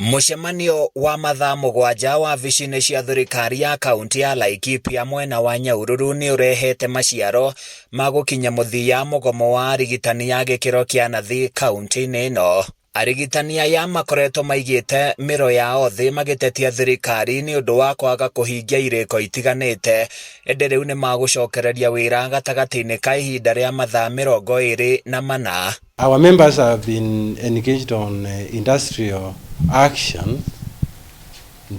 Mũcemanio wa mathaa 7 wabici-inĩ cia thirikari ya kaunti ya Laikipia mwena wa Nyahururu nĩ ũrehete maciaro ma gũkinya mũthia mũgomo wa arigitani a gĩkĩro kĩa nathi kaunti-inĩ ĩno. Arigitani aya makoretwo maigĩte mĩro yao thĩ magĩtetia thirikari nĩ ũndũ wa kwaga kũhingia irĩko itiganĩte, ĩndĩ rĩu nĩ magũcokereria wĩra gatagatĩ-inĩ ka ihinda rĩa mathaa 24. Our members have been engaged on industrial action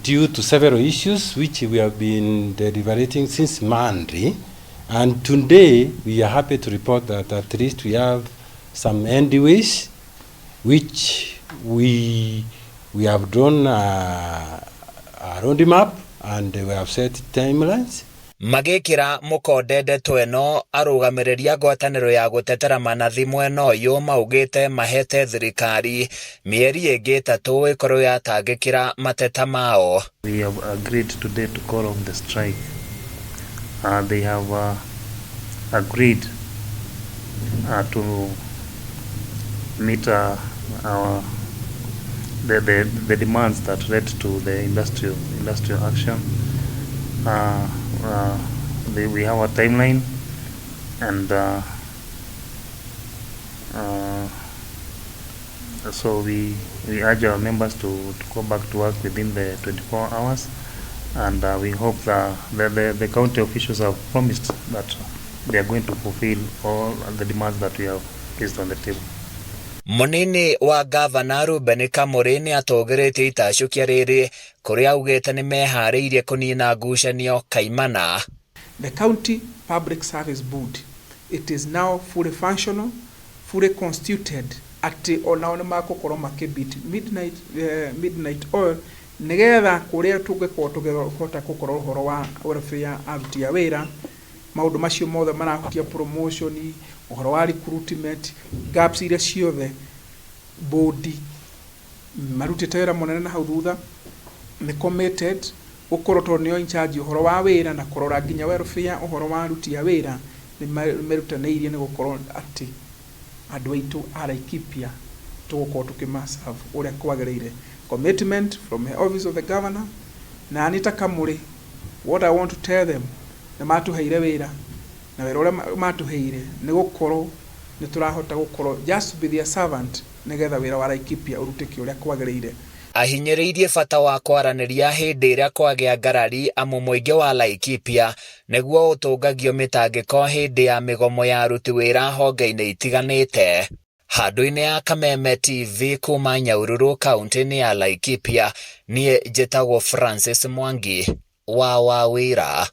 due to several issues which we have been deliberating since Monday, and today we are happy to report that at least we have some headways which we have drawn a roadmap and we have set timelines. Magĩkĩra mũkonde ndeto ĩno, arũgamĩrĩri a ngwatanĩro ya gũtetera manathi mwena ũyũ maugĩte mahete thirikari mĩeri ĩngĩ 3 ĩkorwo yatangĩkĩra mateta mao. We have agreed today to call off the strike. They have agreed to meet the demands that led to the industrial action. We have a timeline, and so we urge our members to go back to work within the 24 hours, and we hope that the county officials have promised that they are going to fulfill all the demands that we have placed on the table. Mũnini wa gavana Reuben Kamuri nĩ atũgĩrĩtie itacũkia rĩrĩ kũrĩa augĩte nĩ meharĩirie kũnina ngucanio kaimana. The County Public Service Board, it is now fully functional, fully constituted, atĩ onao nĩ magũkorwo makĩbeat midnight oil nĩgetha kũrĩa tũngĩkorwo tũkĩhota gũkorwo ũhoro wa welfare aruti a wĩra, maũndũ macio mothe marahutia promotion, ũhoro wa recruitment, gaps iria ciothe board marutĩte wĩra mũnene na hau thutha, nĩ committed gũkorwo tondũ nĩo in charge ũhoro wa wĩra na kũrora nginya welfare ũhoro wa aruti a wĩra, nĩ merutanĩirie nĩ gũkorwo atĩ andũ aitũ a Laikipia tũgũkorwo tũkĩmaserve ũrĩa kwagĩrĩire. Commitment from the office of the governor na Anita Kamuri, what I want to tell them, nĩ matũheire wĩra na wĩra ũrĩa matũheire nĩ gũkorwo nĩ tũrahota gũkorwo just to be their servant nĩgetha wĩra wa Laikipia ũrutĩke ũrĩa kwagĩrĩire. Ahinyĩrĩirie bata wa kwaranĩria hĩndĩ ĩrĩa kwagĩa ngarari amu mũingĩ wa Laikipia nĩguo ũtũngagio mĩtangĩko hĩndĩ ya mĩgomo ya aruti wĩra honge-inĩ itiganĩte. Handũ-inĩ ya Kameme TV kuma Nyahururu kaunti-inĩ ya Laikipia, niĩ njĩtagwo Francis Mwangi wa Wawĩra.